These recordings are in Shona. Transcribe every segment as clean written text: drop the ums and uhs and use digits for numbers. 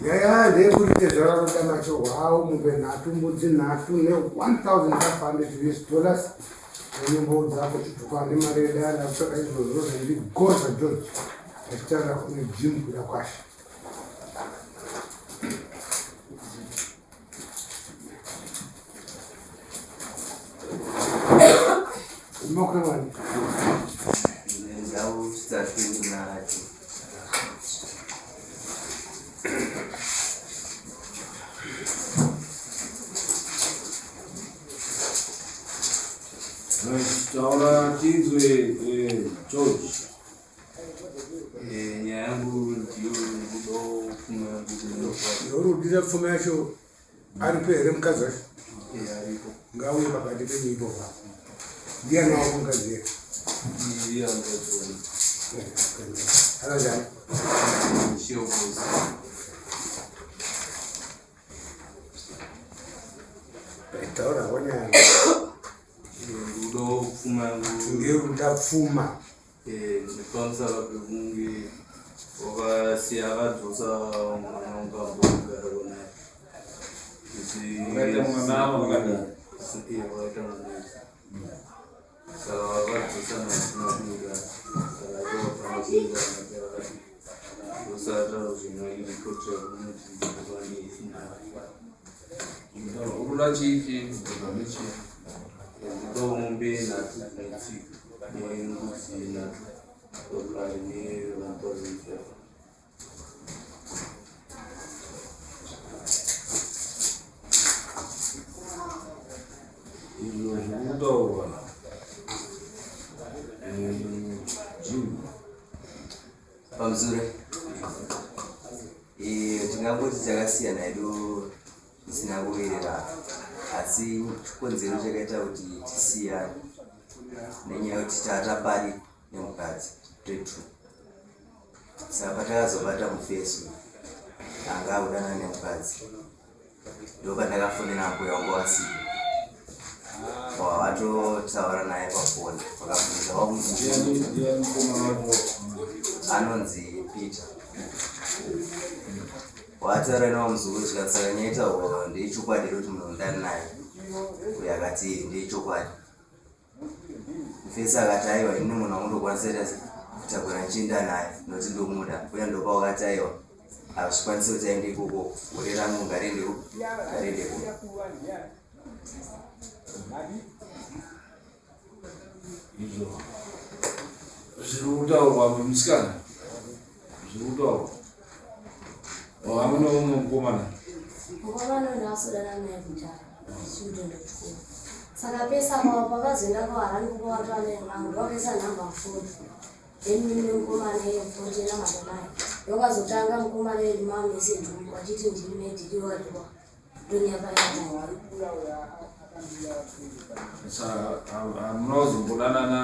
Nyaya ndeyekuti tezvara vanoda mashoko avo mombe nhatu, mbudzi nhatu ne1500 US dollars nenyombo dzako chituka nemari yedare akutsvaka izvozvo zvendigoza George achitaura kune Jim kuda kwashe. Unokwewani? Ndau dzatinadzo. Taura tinzwe eh, George. Eh, nyaya yangu ndiyo yekudawo pfuma yangu kunokwati. Yorudira pfuma yacho aripo here mukadzi wacho? Eh, aripo. Ngauye pakati penyu ipopa. Ndiani wako mukadzi here? Iye angadziona. Akazani? Chiokozi. Taura wanyaya. Ndikudawo pfuma yangu. Ngeruda pfuma. Eh, nepamusaka pekunge wakasiya akadzosa mwana wangu ambogara naye. Wakaita mwana wakadai? Iye wakaita mwana. Saka vakadzosana vasina kuwirirana. Saka ndopana kuwirirana pakati. Ndosaka zvinoitira kunoti ndikwanise. Urikuda chii chii kubva nechii? Ndikuda mombe nhatu dzinetsika nembudzi nhatu totally ne 1500. Izvo zviri kutaurwa eh, Jim. Pamusoro eh, tingangoti takasiyana hedu zvisina kuwirirana, asi chikonzero chakaita kuti tisiyane nenyaya yekuti taatapari nemukadzi tiri two. Saka patakazobata mufeso anga akudana nemukadzi, ndopandakafonera mbuya wangu wasipo, wavatotaura naye pafoni vakabvunza Ndiani ndiani mukomana wacho? anonzi Peter wataura nawo muzukuru zvikanzi saka nyaya itaurwa ndeyechokwadi here kuti munhu undani naye uyo akati ndeyechokwadi mufesi akati aiwa ini munhu wangu ndokwanisa ita kutakura ndichienda naye nokuti ndomuda uya ndopa wakati aiwa hazvikwanisi kuti aende ikoko gore rangu ngariende ku ngariende kuno Izvo zviri kutaurwa musikana zviri kutaurwa wamune umwe mukomana Mukomana uyu ndakasodana naye kudhara tichikutoenda kuchikoro. Saka pese apa pakazoenda kuHarare kukwatwa nevanhu ndovakaisa nhamba mufoni. Then mimwe mukomana iye mufoni tinamata naye. Ndokazotanga mukomana iye mameseji achiti ndini medhiri wariwa. Ndonyaya payatanga. Saka hamuna kuzombodanana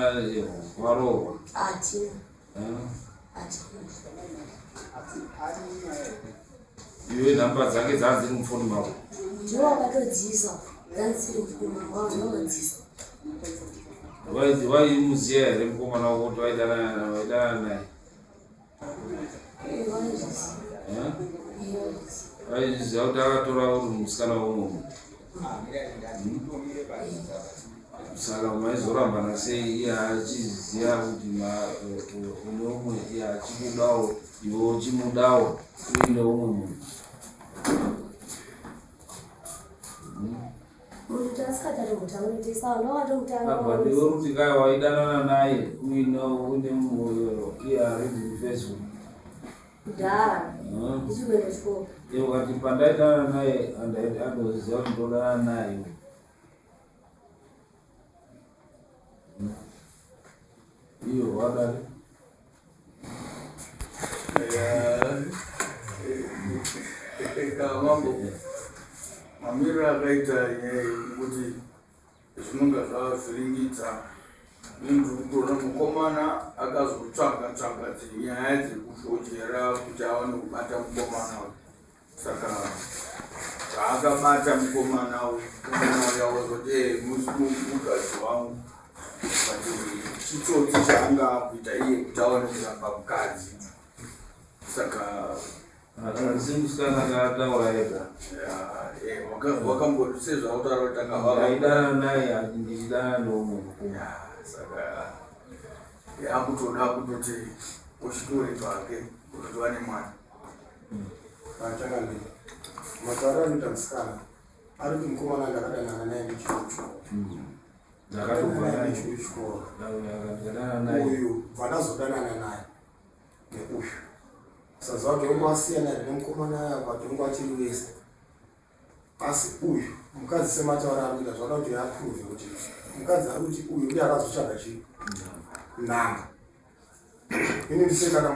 waroorwa? Hatina. Eh? Hatina. Iwe nhamba dzake dzaa dziri mufoni mako? Ndiwo wakatodziisa. Dzanziri mufoni mangu ndovakadziisa. Waimuziva here mukomana wako kuti waidanana waidanana naye? Eh, vaizviziva. Eh? Eh, vaizviziva. Vaizviziva kuti akatora uri musikana womwe munhu? Saka maizorambana sei iye achiziva kuti une umwe iye achikudawo iwe uchimudawo uine umwe munhu? Munhu tasikatatombotauri tese ava ndovakatomutanga. Apa ndiwe kuti kai waidanana naye uine une mwoyo iye ari mufacebook Kudhara ndichikuenda chikoro. Iye ukati pandaidanana naye andoziva kuti ndodanana naye. Iyo wadari. Mambo, mamiriro akaita nyaya iyi kuti zvinonga zvavhiringidza muntu kutoona mukomana akazotsvaga tsvaga dzinyaya dzekufojera kuti awane kubata mukomana uyu. Saka paakabata mukomana uyu, mukomana uya wazoti "Eh, mukadzi wangu, but chitsotsi chaanga akuita iye kuti awane kuramba mukadzi. Saka Musikana akataura ega. Wakamboti sezvautaura kuti tanga Ndaidana naye ndichidana neumwe mukoma. Saka yakutoda kutoti uchitori pake kutoti vane mwana. Changamire, matauriro anoita musikana ari kuti mukomana ndakadanana naye ndichiri kuchikoro. Ndakatobva Naye naye. ndichiri kuchikoro. Ndakadanana naye. Uyu bva ndazodanana naye neuyu. Saziva kuti wangu wasiyana here nemukomana aya but wangu achiri wese. Asi uyu mukadzi sematauro ari kuita zvada kuti aprove kuti mukadzi ari kuti uyu ndiye akazotsvaga chii nhamba. Ini ndise kana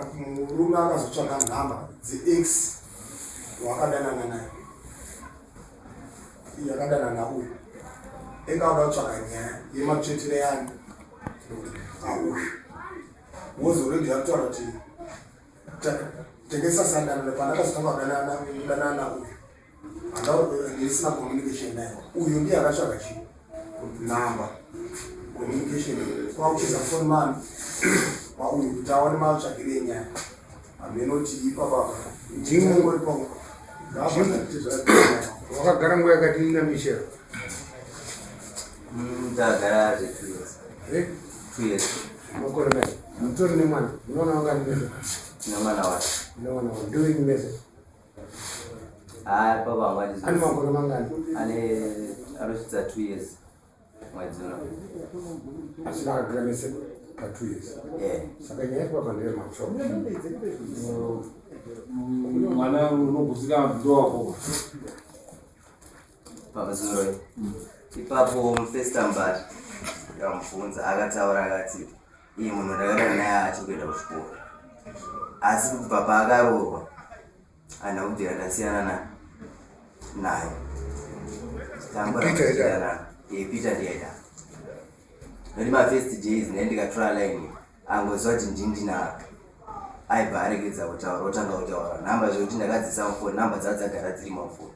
murume akazotsvaga nhamba dzeex wakadanana naye iye akadanana uyu enga auda kutsvaga nyaya yematsvetero yani auyu wozoredi akutaura kuti tengesasandanana pandakazotanga kudanana uyu handisina communication naye. Uyu ndiye akatsvaga chii nhamba communication kwakuchiza phone man wauyu kuti aone matsvagire enyaya. Hamenoti ipapa Wakagara nguva yakadini naMichel? Ndagara zve 2 years. Eh? 2 years. Makore mai mutori nemwana, munoona wangani mese? Tine mwana wacho. Munoona ndoini mese? Hayi, papa angati. Ane makore mangani? Ane anosvitsa 2 years mwedzi uno. Asi makagara mese pa 2 years? Yeah. Saka nyaya yepapa ndeyematsoko. Mwana unogutsikana kuti ndowako? Pamusoro ipapo, mufirst ambari ndamubvunza, akataura akati iye munhu ndakadana naye achikuenda kuchikoro, asi kubva paakaroorwa handina kubvira ndasiyana naye. Peter aidaro? Peter ndiaida noti mafirst days naye ndikatora line, angoziva kuti ndini ndinaro, aibva aregedza kutaura, otanga kutaura nhamba, zvekuti ndakadzisa mufoni, nhamba dzaa dzagara dziri mafoni.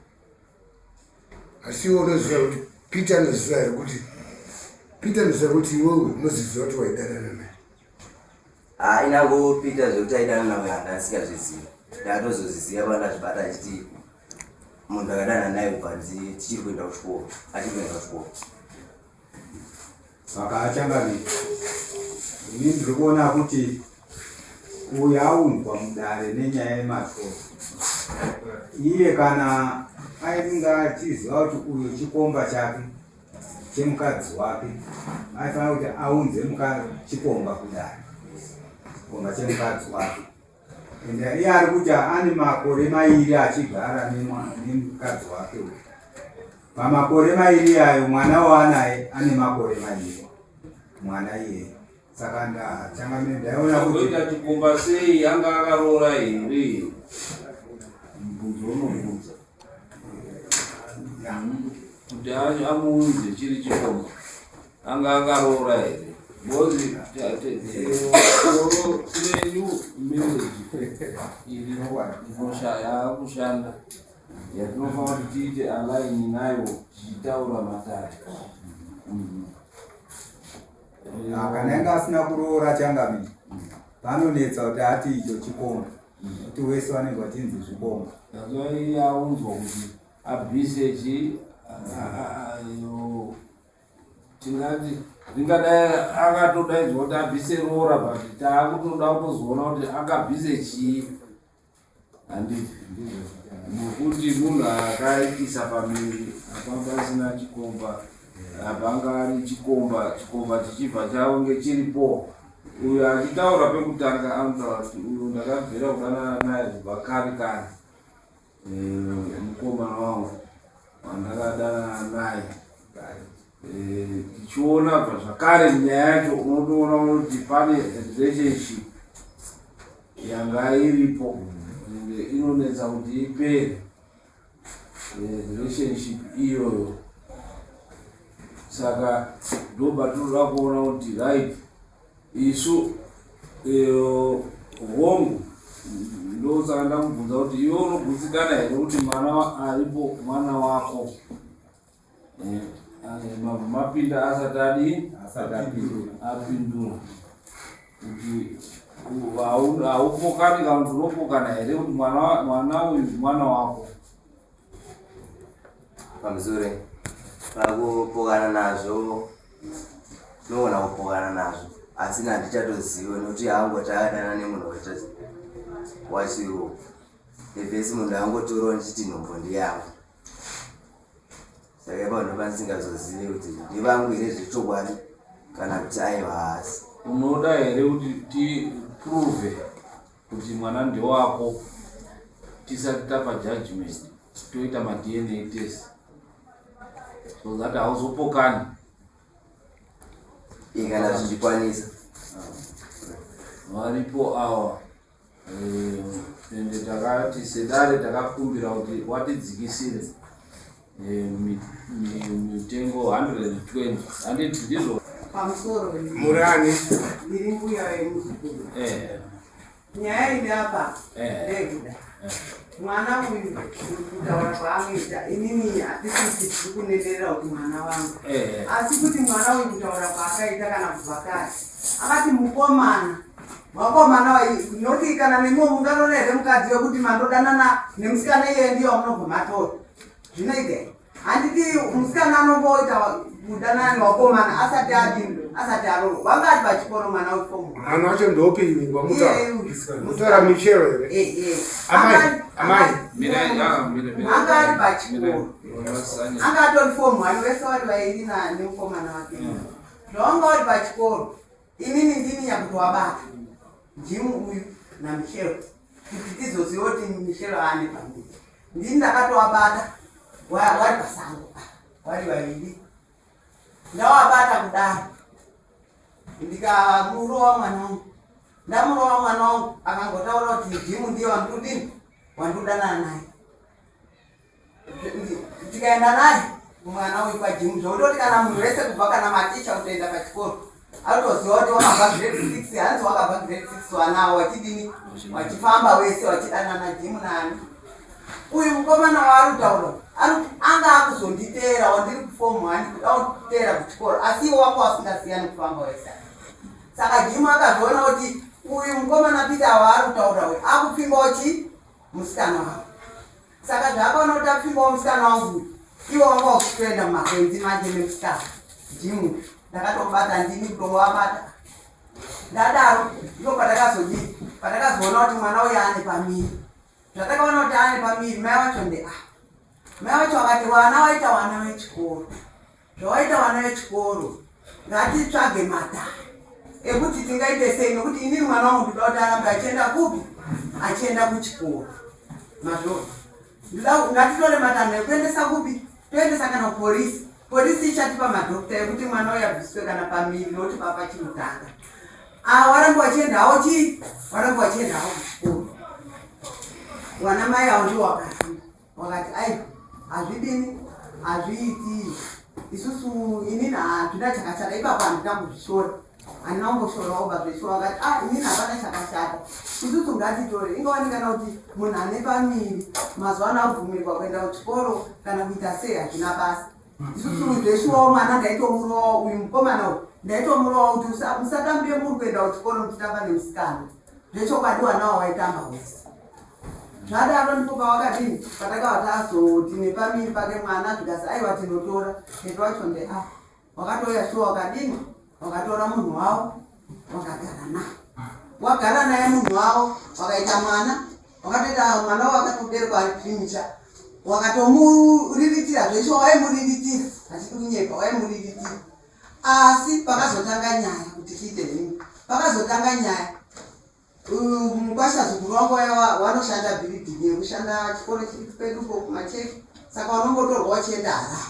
Asi iwe unoziva kuti Peter anoziva here kuti Peter anoziva kuti iwewe unoziziva kuti waidanana naye? Ha, inango Peter zvekuti aidana nawe handasingazviziva. Ndakatozozviziva pandazvibata achiti munhu akadana naye kubva tichiri kuenda kuchikoro, achiri kuenda kuchikoro. Saka achangamiri, ini ndiri kuona kuti uyu aunzwa mudare nenyaya yematoro. Iye kana ainge achiziva kuti uyu chikomba chake chemukadzi wake, aifanira kuti aunze chikomba kudare, chikomba chemukadzi wake. Ende iye ari kuti ane makore 2 achigara nemukadzi wake uyu. Pamakore 2 ayo, mwana waanaye ane makore 2, mwana iyeye. Saka ndachangamire, ndaiona kuti Kuita chikomba sei? Anga akaroora here? Mubvunzo unobvunza kuti amuunze chiri chikomba, anga akaroora here? Because tine new marriage iri yakushanda yatinofanira kuti tiite align nayo tichitaura matare. Ah, kana inge asina kuroora, changamire, panonetsa kuti ati icho chikomba, kuti wese vanenge vachinzi zvikomba. That's aunzwa kuti abvise chi tingati ringadai akatodaidzwa kuti abvise roora, but taakutoda kutozoona kuti akabvise chii, handiti? Nokuti munhu akaitisa pamiri apa pasina chikomba, apanga ari chikomba, chikomba chichibva chaunge chiripo. Uyo achitaura pekutanga anotaura kuti uyu ndakabvira kudanana naye kubva kare kare, mukomana wangu wandakadanana naye. Tichiona bva zvakare nyaya yacho, unotoona kuti pane relationship yanga iripo, ende inonetsa kuti ipere relationship iyoyo. Saka ndobva tinoda kuona kuti right, isu hongu, ndosaka ndamubvunza kuti iwe unogutsikana here kuti mwana aripo mwana wako? Mabva mapinda asati adii? Asati apindura. Apindura. Kuti haupokani kana kuti unopokana here kuti mwana uyu mwana wako? Pamusoro pakupokana nazvo tinogona kupokana nazvo asi handichatozive nokuti hangu takadana nemunhu wachiro nevhesi munhu angotorawo ndichiti nhombo ndiyangu saka ipapo ndopandisingazozive kuti ndivangu here zvechokwadi kana kuti aiwa haasi. Unoda here kuti tiprove kuti mwana ndewako tisati tapa judgment, toita maDNA test so that hauzopokani? Kana zvichikwanisa. Varipo awa, ende takati sedare takakumbira kuti watidzikisire mitengo 120, handiti ndizvo? Pamusoro. Murani? Ndiri mbuya yemuzukuru. Nyaya iri apa ndeyekuda mwana uyu kutaura kwaanoita. Inini hatisisi tiri kunenderera kuti mwana wangu, asi kuti mwana uyu kutaura kwaakaita kana kubva kare akati mukomana vakomana, noti kana nemiwo mungaroora here mukadzi wekuti mandodanana nemusikana iye ndiyo wamunobva matora? Zvinoita here? Handiti musikana anomboita kudanana nevakomana asati adini, asati aroorwa? Vanga ari pachikoro mwana wefomu. Mwana wacho ndopi wamutaura, Michelo here? Amai, amai. Anga ari pachikoro, anga atori form one, vese vari vairi nemukomana wake. Zvavanga vari pachikoro, inini ndini nyakutowabata Jimu uyu naMichelo kuti tizoziva kuti Michelo aane pamberi. Ndini ndakatowabata wari pasango, wari vaviri. Ndawabata kudaro, ndikamurowa mwana wangu. Ndamurowa mwana wangu, akangotaura kuti Jimu ndiye wandikudini, wandiudanana naye. Tikaenda naye mwana uyu kwaJimu, zvokutoti kana munhu wese kubva kana maticha kutoenda pachikoro anotoziva kuti wakabva grade 6, hanzi wakabva grade 6, wanawo wachidini, wachifamba wese wachidanana Jimu nani. Uyu mukomana waari kutaura anga akuzonditeera wandiri kuform one, kuda kuteera kuchikoro, asi iwo wanga wasingasiyani kufamba wese. Saka Jimu akazviona kuti uyu mukomana Peter waari kutaura uyu akupfimbawo chi musikana wangu. Saka zvaakaona kuti apfimbawo musikana wangu uyu, iwo wanga wakutoenda mumakwenzi manje nemusikana Jimu. Ndakatobata, ndini kutovabata. Ndadaro ndipo patakazodii, patakazoona kuti mwana uyu ane pamiri. Zvatakaona kuti ane pamiri, mai wacho nde a mai wacho vakati, "Wana waita wana wechikoro, zvawaita wana wechikoro, ngatitsvage matare ekuti tingaite sei, nekuti inini mwana wangu ndoda kuti arambe achienda kupi, achienda kuchikoro. Mazvona, ngatitore matanho ekuendesa kupi, toendesa kana kupolisi. Polisi ichatipa madhokta ekuti mwana uyu abviswe kana pamiri, nokuti papa chinotanga waramba wachienda hawo chii, waramba wachienda hawo kuchikoro." Wana mai avo ndiwo wakaramba, wakati, "Aiwa, hazvidini, hazviiti isusu. Inini hazvina chakashata ipapo, handina kuzvishora, handina kumboshorawo bazveshuwa." Wakati, "A, inini hapana chakashata, isusu ngatitore." Ingawanikana kuti munhu ane pamiri mazuva ano abvumirwa kuenda kuchikoro kana kuita sei, hazvina basa. Isusu zveshuwawo mwana ndaitomurowa, uyu mukomana uyu ndaitomurowa kuti musatambire muri kuenda kuchikoro muchitamba nemusikana. Zvechokwadi wanawo waitamba wese. Zvadaro ndipo pawakadini, patakava tazoti nepamiri pake mwana, zvikasi, "Aiwa, tinotora." Tete wacho nde a wakatouya shuwa, wakadini, wakatora munhu wavo, wakagara naye, wagara naye munhu wavo, wakaita mwana, wakatoita mwana wavo akatoberekwa ari premature. Wakatomuriritira zveshe, waimuriritira, hatidi kunyepa, waimuriritira. Asi pakazotanga nyaya kuti tiite nhimba, pakazotanga nyaya, mukwasha zukuru wangu waya wanoshanda building yekushanda chikoro chiri pedupo kumacheki, saka wanombotorwa wachienda Harare.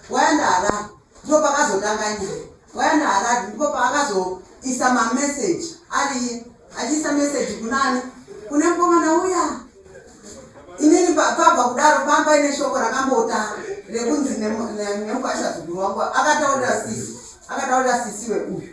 Waenda Harare, ndipo pakazotanga nyaya. Waenda Harare, ndipo paakazoisa mameseji ariye, achiisa meseji kunani, kune mukomana uya. Inini pabva kudaro pamba ine shoko rakambota rekunzi nemukwasha zukuru wangu akataurira sisi, akataurira sisi weuyu,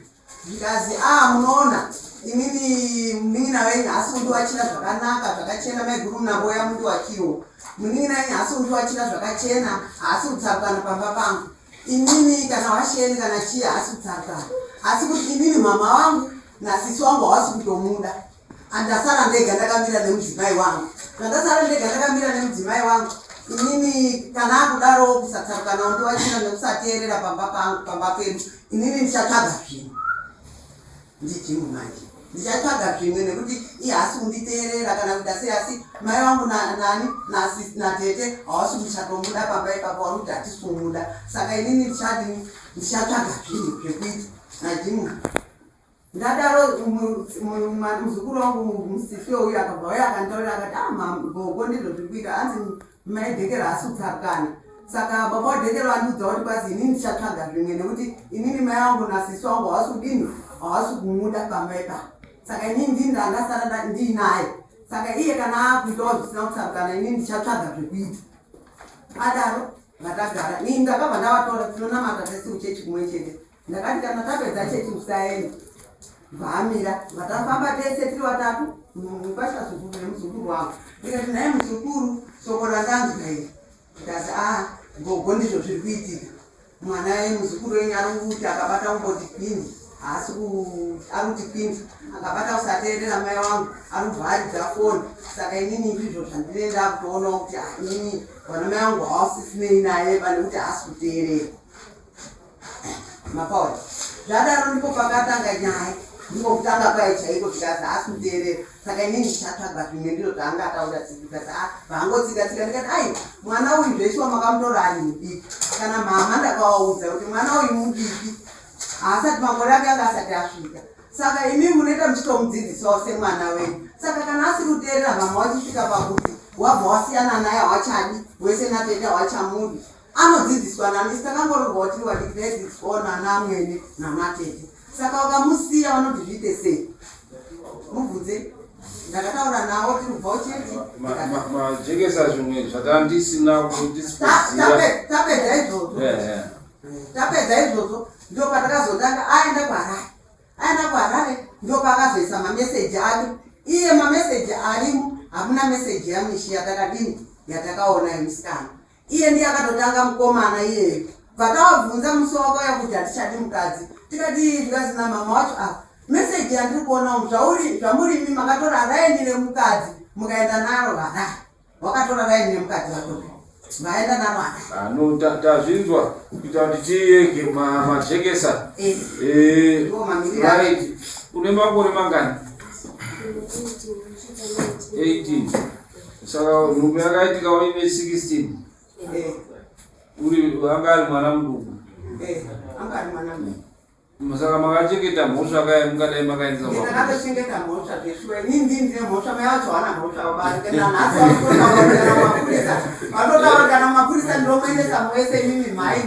zvikazi, "A, munoona inini munin'ina wenyu haasi kundiwachira zvakanaka zvakachena. Maiguru munamboya mundiwachiriwo. Munin'ina wenyu haasi kundiwachira zvakachena, haasi kutsarukana pamba pangu. Inini kana washeni kana chii haasi kutsarukana. Asi kuti inini mama vangu Nasisi wangu hawasi kutomuda. Andasara ndega ndakamira nemudzimai wangu. Zvandasara ndega ndakamira nemudzimai wangu. Inini kana akudaro kusatsarukana ndowachina nekusateerera pamba pangu pamba pedu. Inini ndichatsvaga zvinhu. Ndijimu manje. Ndichatsvaga zvimwe nekuti iye haasi kunditeerera kana kuita sei asi mai vangu nani natete hawasi kuchatomuda pamba ipapo vari kuti hatisi kumuda. Saka inini ndichadini ndichatsvaga zvinhu zvekuita najimu. Ndadaro muzukuru wangu musisi uyu akabva uya akanditaurira akati ah gogo ndizvo zviri kuita hanzi mai Dhekero haasi kutsarukana. Saka baba waDhekero vandiudza kuti kwazi inini ndichatsvaga zvimwe nekuti inini mai vangu nasisi wangu havasi kudini havasi kumuda pamba ipapo. Saka inini ndini ndandasara ndiinaye. Saka iye kana akuitawo zvisina kutsarukana inini ndichatsvaga zvekuita. Adaro vatagara. Ini ndakabva ndavatora tinonamata tese kuchechi kumwe chete. Ndakati kana tapedza chechi usaenda. Vamira vatafamba tese tiri vatatu mukwasha zukuru nemuzukuru wangu. Ndikati nhai muzukuru soko randanzwa iri. Ndikati ah gogo ndizvo zviri kuitika. Mwana muzukuru wenyu ari kuti akabata kumboti kwindi haasi ari kuti kwindi akabata kusateerera mai wangu ari kubva aridza foni saka inini ndizvo zvandine ndakutoonawo kuti ah inini vana mai vangu havasisinei naye pane kuti haasi kuteerera. Mapaona zvadaro ndipo pakatanga nyaya ndiko kutanga kwayo chaiko zvikanzi haasi kuteerera saka inini ndichatsvaga zvimwe ndizvo zvaanga ataura zvikati ah, vangotsika tsika ndikati ai mwana uyu zveshuwa makamutora ari mudiki kana mama ndakavaudza kuti mwana uyu mudiki haasati makore ake anga asati asvika saka imi munoita muchitomudzidzisawo semwana wenyu saka kana asiri kuteerera mama wachisvika pakuti wabva wasiyana naye hawachadi wese natete hawachamudi Anodzidziswa nani? Isu takangoroorwawo tiri vadiki taidzidziswawo nana amwene nana tete. Saka ukamusiya vanoti zviite sei? Mubvunze. Ndakataura navo tiri kubva kuchechi. Majekesa zvimwe zvatandisina kutisiziva. Tapedza izvozvo. Tapedza izvozvo ndopatakazotanga aenda kuHarare. Aenda kuHarare ndopaakazoisa mameseji ake. Iye mameseji arimo hamuna meseji yaMishi yatakadini yatakaona yemusikana. Iye ndiye akatotanga mukomana iyeyu. Bva musi wakauya kuti hatichadi mukadzi. Tikati zvikanzi namama wacho apa meseji yandiri kuona umu zvauri zvamuri imi makatora raini remukadzi mukaenda naro Harare. Wakatora raini remukadzi wako vaenda naro Harare. Ah, no, tazvinzwa kuita kuti tiyege majekesa. Eh. Eh, Ndiwo mamiriro acho. right. Une makore mangani? 18. Saka nhumbu yakaitika uine 16. Eh. Uri anga ari mwana muduku. Eh, anga ari mwana muduku. Saka makachengeta mhosva kaya mungadai makaendesa kwa. Ndakatochengeta mhosva zveshuwa. Ini ndini ndine mhosva mai vacho haana mhosva baba. Kana nhasi vanototaura mapurisa. Vanotaura kana mapurisa ndinomuendesa mwese imimi mhai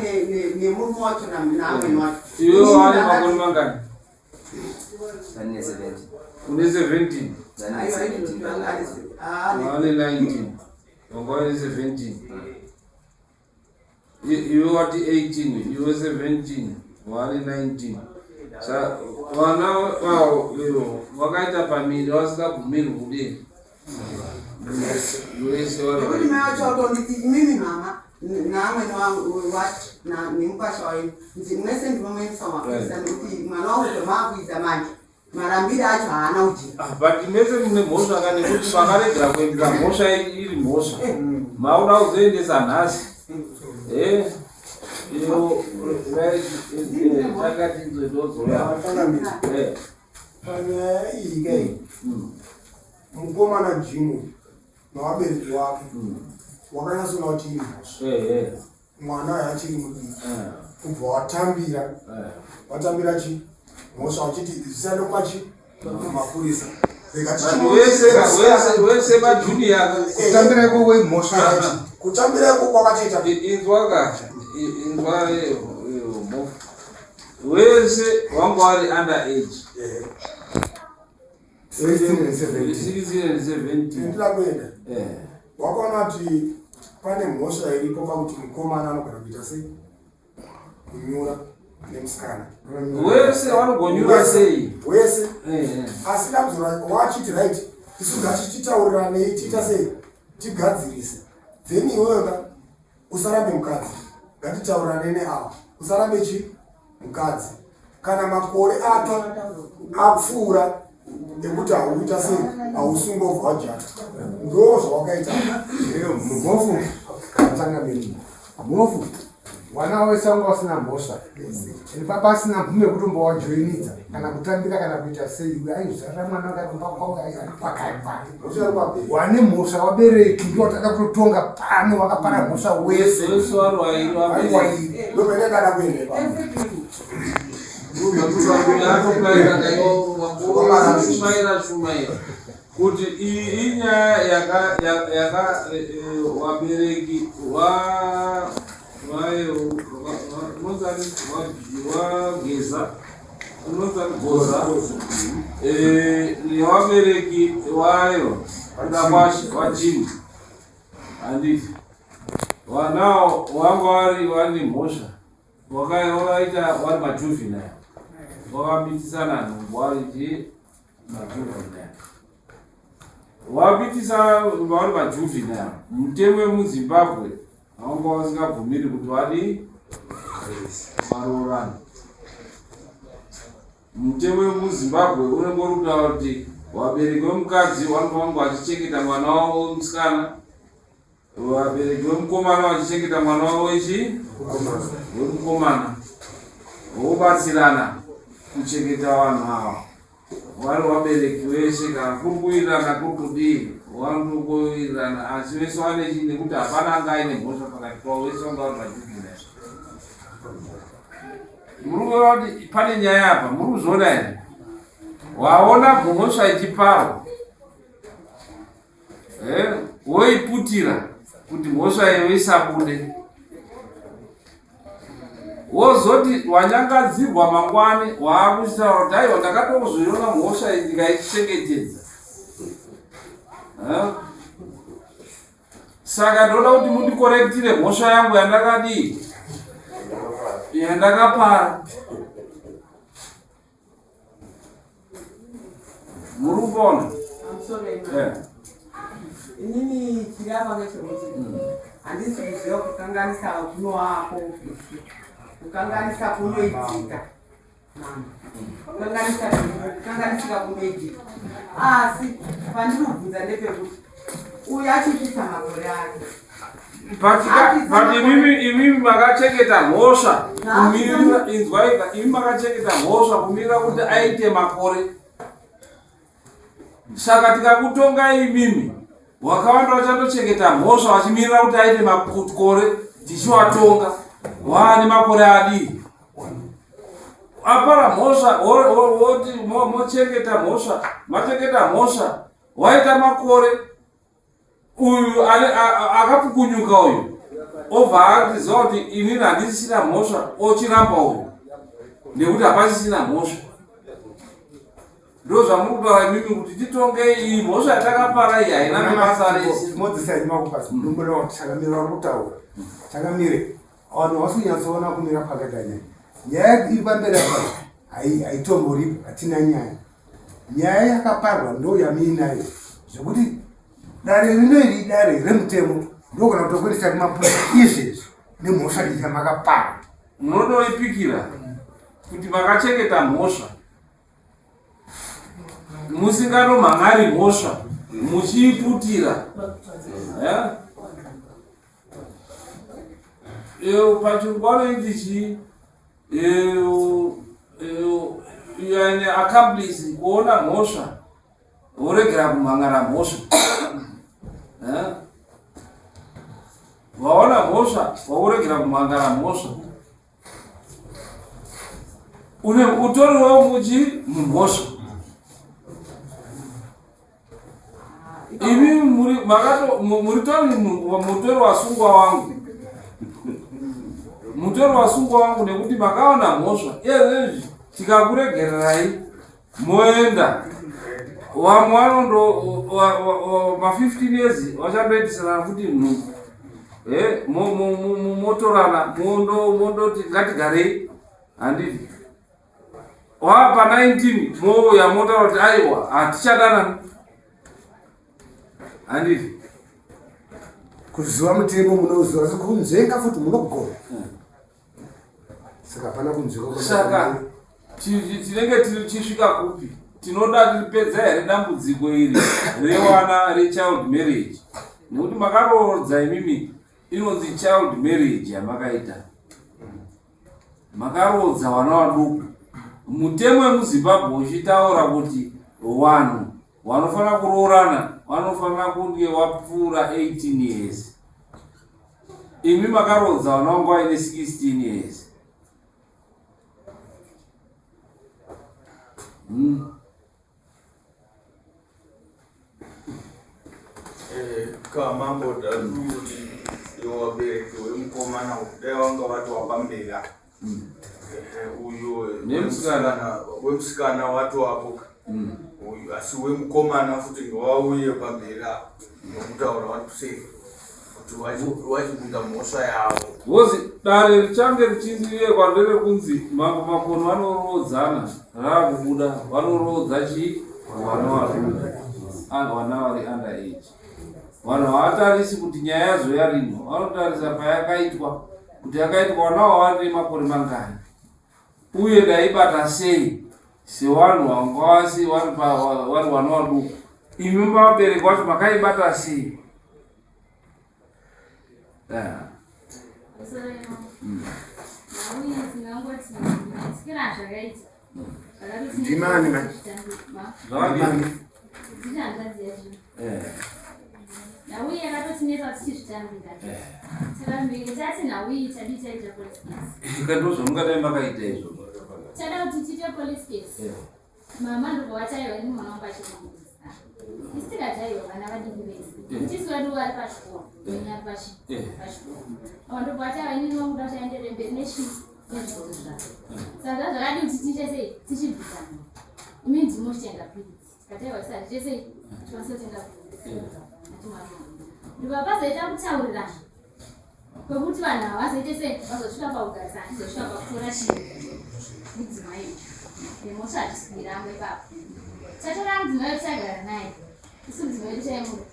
nemurume wacho naamwene wacho. Iwe wane makore mangani? Ndane 17. Une 17. Ndane 17. Wane 19. Wanga wane 17. Iwe wati 18, iwe 17, wane 19. Sa vana vavo vakaita pamiri vasingabvumirwi kudii? Wese vari Nekuti mai vacho vatonditi imimi mama naamwene wangu wacho nemukwasha wenyu mwese ndinomuendesa mapurisa nekuti mwana wangu zvamaakuita manje marambire acho haana ujira. Ah, but mese mune mhosva ka nekuti makaregera kuendesa mhosva iri mhosva mauda kuzoendesa nhasi eh iyo right takati nzodozoya eh panyaya iyi kai mukomana Jimu navabereki wake wakanyatsoona kuti iri mhosva mwana uyo achiri mudiki kubva watambira watambira chi mhosva uchiti zvisaende kwachi mapurisa wese majunior kutambira ikoko imhosva yacho kutambira ikoko kwakatoita inzwa ka inzwa mhofu wese wanga wari under age 16 and 17 ndira kuenda wakaona kuti pane mhosva iripo pakuti mukomana anogona kuita sei kunyura nemusikana wese vanogonyura sei wese asi dambudziko wachiti right isu ngachititaurirane tiita sei tigadzirise then iwewe ka usarambe mukadzi ngatitaurirane neavo usarambe chi mukadzi. Kana makore ake apfuura ekuti hauita sei hausungwa ubva wajata ndo zvawakaita. Mhofu tsangamiri mhofu wana wese wanga usina mhosva and papa asina mvumo yekutombowajoinidza kana kutambira kana kuita sei uyo aizvara mwana wake kumba kwavo kwakaipa wane mhosva wabereki ndiwo tada kutotonga pano wakapara mhosva wese Wese wari wairi wabereki. wairi ndopene kana kuendepa Shumaira shumaira kuti iyi inyaya yaka yaka wabereki wa unonzani wageza unonzani goza newabereki wayo kudakwashe wajini handiti wanawo wanga wari wani mhosva wakaita wari majuvenile wakamitisana nhumbu wari chi majuvenile wamitisa vari majuvenile mutemo wemuzimbabwe wanga wasingabvumiri kuti wadi varoorane mutemo wemuzimbabwe unenge uri kutaura kuti vabereki vemukadzi vanenge vange vachichengeta mwana wavo wemusikana vabereki vemukomana vachichengeta mwana wavo wechi wemukomana vobatsirana kuchengeta vanhu ava vari vabereki vese kana kuri kuwirirana kuri kudii vanotokuwirirana asi vese vane chii nekuti hapana anga aine mhosva pakati pavo vese vanga vari majuvenile muri kuona kuti pane nyaya apa muri kuzviona here waona mhosva ichiparwa eh, woiputira kuti mhosva iyo isabude wozoti wanyangadzirwa mangwani waakuchitaura kuti aiwa ndakatozoiona mhosva iyi ndikaichengetedza eh? Saka ndoda kuti mundikorektire mhosva yangu yandakadii yandakapara. Muri kuona? Eh. Inini chiri apa ngechekuti handisi kuziva kukanganisa kunoako kukanganisa kunoitika kukanganisa kukanganisika kunoitika asi pandiri kubvunza ndepekuti uyu achipisa makore ake but imimi imimi makachengeta mhosva kumirira inzwaika imi makachengeta mhosva kumirira kuti aite makore saka tikakutongai imimi wakawanda vachandochengeta mhosva vachimirira kuti aite makore tichiwatonga waane makore adii apara mhosva woti mochengeta mhosva machengeta mhosva waita makore uyu akapukunyuka uyu obva atiziva kuti inini handisisina mhosva ochiramba uyu nekuti hapasisina mhosva ndo zvamuri kutaura imimi kuti titongei iyi mhosva yatakapara iyi haina nebasa rese mozisaimakupazidombonachakamira vari kutaura chakamire vanhu havasi kunyatsoona kumira kwakaita nyaya nyaya iri pamberi apa haitomboripo hatina nyaya nyaya yakaparwa ndo yamiinayo zvekuti dare rino iri idare remutemo ndogona kutokwirisa kumapurisa izvezvi nemhosva iyi yamakapara munotoipikira kuti makachengeta mhosva musingatomhan'ari mhosva muchiiputira eh? Pachirungu vanoiti chii you are an accomplice kuona mhosva woregera kumhan'ara mhosva eh? Waona mhosva wakuregera kumhan'ara mhosva une utoriwo muchi mumhosva imi muri makato muritori mutori wasungwa wangu mutori wasungwa wangu nekuti makaona mhosva iyezvezvi tikakuregererai moenda vamwe vanondo ma15 years vachandoitisana futi nhumbu eh, motorana mondoti ngatigarei handiti wapa 19 mouya motaura kuti aiwa hatichadanani handiti kuziva mutemo munoziva asi kunzvenga futi munogona saka hapana kunzvenga saka Tinenge tichisvika kupi? Tinoda tipedza here dambudziko iri rewana rechild marriage? Nekuti makaroodza imimi inonzi child marriage yamakaita. Makaroodza vana vaduku. Mutemo wemuZimbabwe uchitaura kuti vanhu vanofanira kuroorana vanofanira kunge wapfuura 18 years. Imi makaroodza vana vangu vaine 16 years. Eh, kamambo kuti iwo vabereki wemukomana dai vanga vatova pamberi apa. Eh, uyu Nemusikana. Wemusikana watoapo uyu, asi wemukomana futi ngavauye pamberi apa nokutaura vari kuseri kuti vachibvunza mhosva yavo. Vozi dare richange richiyekwa nderekunzi Mambo Makoni vanoroodzana raakubuda vanoroodza chii vana vari vana vari under age. Vanhu havatarisi kuti nyaya yazoya rino, vanotarisa payakaitwa kuti yakaitwa vana vavari nemakore mangani uye ndaibata sei sevanhu vanga vasi vari vana vaduku. Imi vabereki vacho makaibata sei? Ndimani mai? Ndimani? Nhau iyi yakatotinetsa tichizvitambira. Saka mberi tati nhau iyi tadii taita police case. Ikandozvo zvamungadai makaita izvo. Tada kuti tiite police case. Mama ndobva vataiwa ini mwana wangu achimubvisa. Isi tikataiwa vana vadiki vese. Tisu vedu vari pachikoro. Ini ari pachikoro. Ava ndobva vataiwa ini wangu kuda kuti aenderere mberi nechii nezvikoro zvake. Saka zvakadii kuti tiite sei tichibvisana. Imi ndimo chitenga piritsi. Tikataiwa saka tiite sei tikwanise kutenga piritsi. Ndobva pazoita kutaurirana kwekuti vanhu ava vazoite sei vazosvika pakugarisana tizosvika pakutora chii mudzimai nemhosva hatisi kuiramba ipapo. Tatora mudzimai wedu tagara naye isu mudzimai wedu taimuda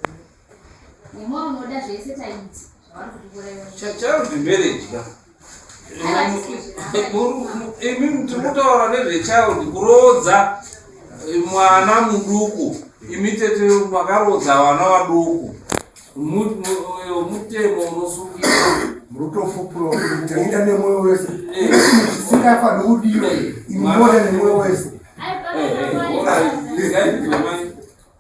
nemwoyo unoda zvese taiita zvavari kutikura ivo. Child marriage ka. Imi tiri kutaura nezvechild kuroodza mwana muduku. Imi tete makaroodza vana vaduku. Mutemo unosungisa. Muri kutofupura kuti taida nemwoyo wese zvisingafaniri kudiwa, imi moda nemwoyo wese.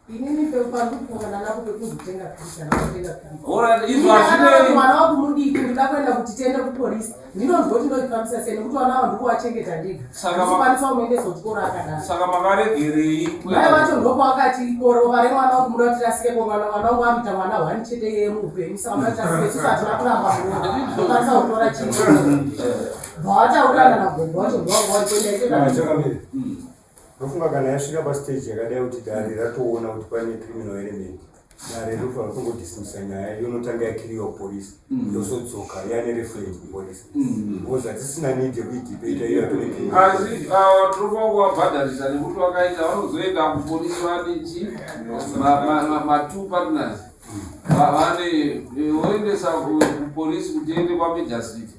Inini pandikufungana napo pekuzotenga pizza nakutenga pizza. Alright, izvo hazvinei. Mwana wangu mudiki ndinoda kuenda kuti tiende kupolisi. Ndinonzwa kuti ndoifambisa sei nekuti vana ava ndikuvachengeta ndega. Saka Ndikwanisa kumuendesa kuchikoro akadaro. Saka makaregerei? Mai vacho ndokwakati ropa remwana wangu muda kuti rasike ko mwana mwana wangu anoita mwana hwani chete iye muupenyu saka muda kuti rasike isusu hatina kuramba muroora ndokwanisa kutora chii bva vataurirana nagogo wacho ndowanga Chakamire, ndofunga kana yasvika pastage yakadai kuti dare ratoona kuti pane criminal element, dare rinofanira kutongodismisa nyaya yonotanga yakiriwa kupolisi, yosodzoka yane reference kupolisi, because hatisina need yekuidhibheta iyo yatone criminal. Asi ava tinofanira kuvabhadharisa nekuti vakaita vanozoenda kupolisi vane chi ma-two partners vane voendesa kupolisi kuti iende kwamagistrate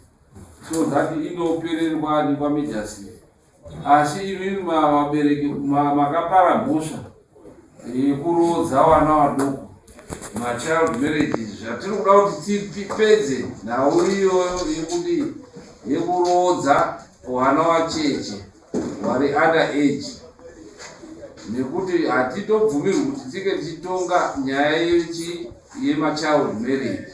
so that inopererwa ni kwamagistrate. Asi imimi vabereki makapara mhosva yekuroodza vana vaduku, machild marriages. Zvatiri kuda kuti tipedze nhau iyoyo yekuti yekuroodza vana vacheche vari under age, nekuti hatitobvumirwi kuti tinge tichitonga nyaya yechi yemachild marriage.